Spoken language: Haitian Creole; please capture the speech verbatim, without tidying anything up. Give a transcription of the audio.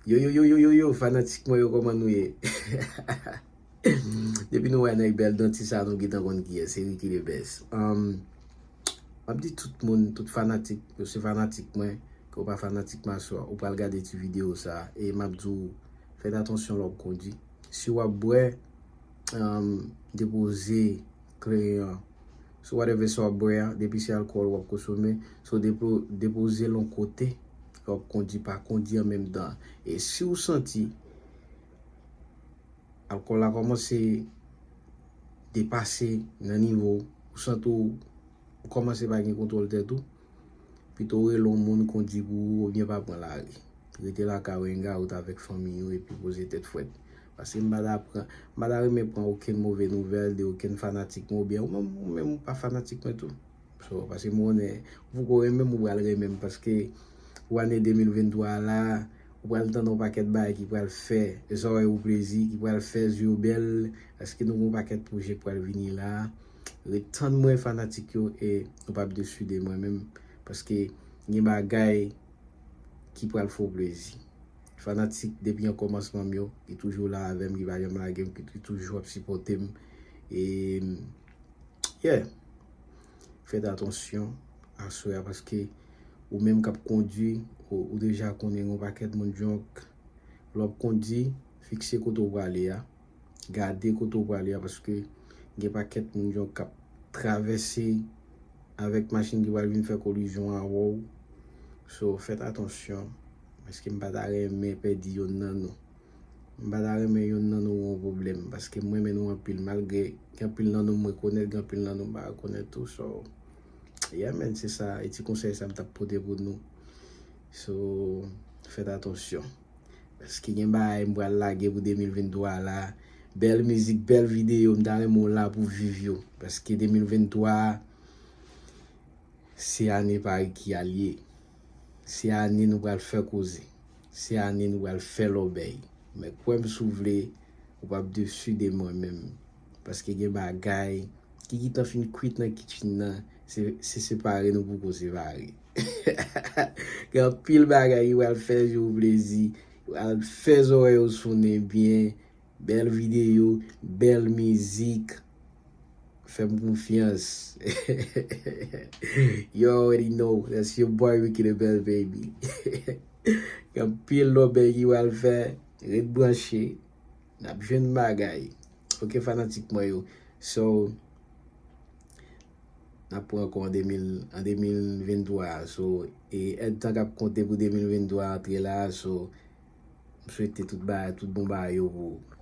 Yo, yo, yo, yo, yo, yo, fanatik mwen yo, kòman nou ye? Depi nou wè nèg bèl danti sa, nou gentan konn kiyès, se Ricky the Best. Um, m ap di tout moun, tout fanatik, yo se fanatik mwen, ke w pa fanatik m aswè, ou pral gade ti videyo sa, e m ap di w, fè atansyon lè w ap kondwi. Si w ap bwè, um, depoze kleren an. So whatever sa w ap bwè a, depi se alkòl w ap konsome, so depo, depoze l yon kote, lè w ap kondwi, pa kondwi an menm tan. E si w santi alkòl la kòmanse depase nan nivo, ou santi w, ou kòmanse pa gen kontwòl tèt ou, pito w rele yon moun kondwi pou ou oubyen pa pran lari. Rete lakay ou, hang out avèk fanmi ou epi poze tèt frèt. Paske m pa ta pran, m pa ta renmen pran okenn move nouvèl de okenn fanatik mwen oubyen ou menm, ou menm ou pa fanatik mwen tou. So, paske m konnen, ou poko renmen m, ou pral renmen m, paske pou ane de mil venntwa a la, ou pral tande yon pakèt bagay ki pral fè zòrèy ou plezi, ki pral fè zye w bèl, paske nou gen yon pakèt pwojè k pral vini la. Ret tann mwen fanatik yo e nou p ap desi de mwen menm, paske gen bagay ki pral fè w plezi. Fanatik depi an kòmansman m yo, ki toujou la avè m, ki pa janm lage m, ki, ki toujou ap sipòte m. E, yeah, fèt atansyon aswè a, paske ou menm k ap kondwi, ou, ou deja konnen gen yon pakèt moun dwòg. Lè w ap kondwi, fikse kote w prale a. Gade kote w prale a, paske gen pakèt moun dwòg k ap travèse avèk machin ki pral vin fè kolizyon avè w. So, fèt atansyon, paske m pa ta renmen pèdi yonn nan nou. M pa ta renmen yonn nan nou gen yon pwoblèm, paske m renmen nou anpil, malgre gen anpil nan nou m rekonèt, gen anpil nan nou m pa rekonèt tou. So, yeah man, se sa, e ti konsèy sa m t ap pote pou nou. So, fèt atansyon. Paske gen bagay m pral lage pou de mil venntwa la. Bèl mizik, bèl videyo, m ta renmen w la pou viv yo. Paske de mil venntwa a, se ane pa Ricky a l ye. Se ane nou pral fè koze. Se ane nou pral fè lòbèy. Men kwè m si w vle, ou p ap desi de mwen menm. Paske gen bagay ki gentan fin kwit nan kitchen nan, se, se separe nou poko separe. Gen anpil bagay ki pral fè zye w plezi, pral fè zòrèy w sonnen byen, bèl videyo, bèl mizik. Fè m konfyans. You already know, that's your boy Ricky the Bell, baby. Gen anpil lòbèy ki pral fè, ret branche, n ap jwenn bagay. Ok, fanatik mwen yo. So, n ap pran ankò an de mil, an de mil venntwa a. So, e èdtan k ap konte pou de mil venntwa a antre la a. So, m swete tout bagay, tout bon bagay yo pou ou.